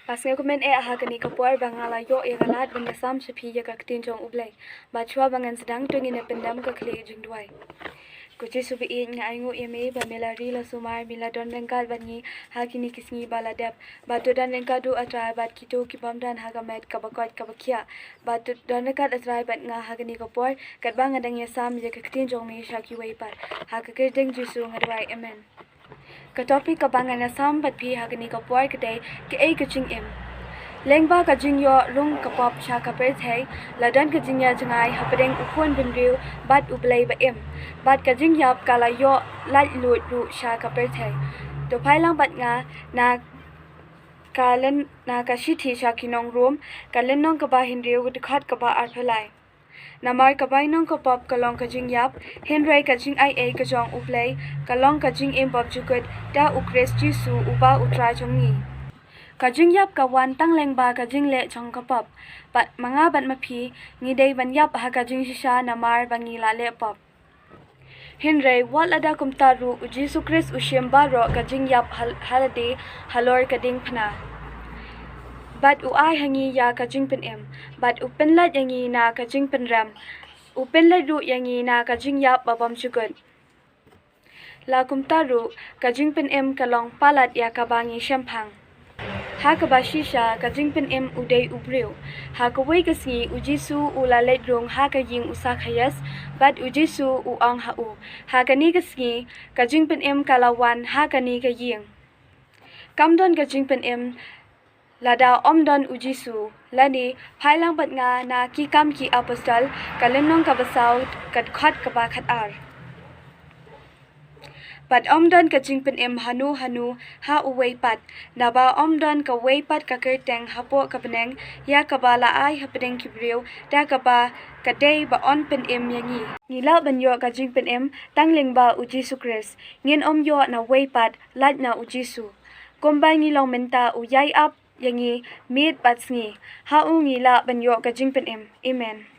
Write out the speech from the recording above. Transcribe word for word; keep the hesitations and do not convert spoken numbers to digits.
Nga sngewkmen eh ha kane ka por ba nga la ïoh ïa ka lad ban ïasam sha phi ïa ka ktien jong U Blei. Bad shuwa ba ngan sdang, to ngin ïa pyndem ka khlieh jingduwai. Ko Jisu ba ïeit, nga ainguh ïa me ba me la ri la sumar, me la don ryngkat bad ngi ha kine ki sngi ba la dep. Bad to don ryngkat ruh, A Trai, bad kito ki bym don ha ka met kaba koit kaba khiah. Bad to don ryngkat, A Trai, bad nga ha kane ka por katba nga dang ïasam ïa ka ktien jong me sha kiwei pat. Ha ka kyrteng Jisu nga duwai. Amen. Ka topic kaba ngan ïasam bad phi ha kane ka por ka dei: Kaei ka jingim? Lyngba ka jingïoh rung ka pop sha ka pyrthei, la don ka jingïajngai hapdeng U Khun Bynriew bad U Blei ba im. Bad ka jingïap ka la ïoh lait lut ruh sha ka pyrthei. To phai lang bad nga na ka lyn, na ka shithi sha ki nong Rom, ka lynnong kaba hynriew, ka dkhot kaba arphew lai. Namar ka bainong ka pop ka long ka jingïap, hynrei ka jingaiei ka jong U Blei ka long ka jingim bymjukut da U Khrist Jisu uba U Trai jong ngi. Ka jingïap ka wan tang lyngba ka jingleh jong ka pop. Bad ma nga bad ma phi, ngi dei ban ïap ha ka jingshisha namar ba ngi la leh pop. Hynrei wat lada kumta ruh, U Jisu Khrist u shim baroh ka jingïap hal-, ha lade halor ka diengphna. Bad u ai ha ngi ïa ka jingpynim. Bad u pynlait ïa ngi na ka jingpynrem. U pynlait ruh ïa ngi na ka jingïap ba bymjukut. La kumta ruh, ka jingpynim ka long palat ïa kaba ngi shemphang. Ha kaba shisha, ka jingpynim u dei u briew. Ha kawei ka sngi, U Jisu u la leit rung ha ka ïing u Sakhaias, bad U Jisu u ong ha u: Ha kane ka sngi ka jingpynim ka la wan ha kane ka ïing. Kam don ka jingpynim lada ym don U Jisu. Lane phai lang bad nga na Ki Kam Ki Apostol, ka lynnong kaba saw, ka dkhot kaba khatar. Bad ym don ka jingpynim hano hano ha uwei pat, naba ym don kawei pat ka kyrteng hapoh ka bneng ïa kaba la ai hapdeng ki briew da kaba ka dei ban pynim ïa ngi. Ngi lah ban ïoh ka jingpynim tang lyngba U Jisu Khrist. Ngin ym ïoh na uwei pat, lait na U Jisu. Kumba ngi long mynta, u ïai ap ïa ngi miet bad sngi. Ha u ngi lah ban ïoh ka jingpynim. Amen.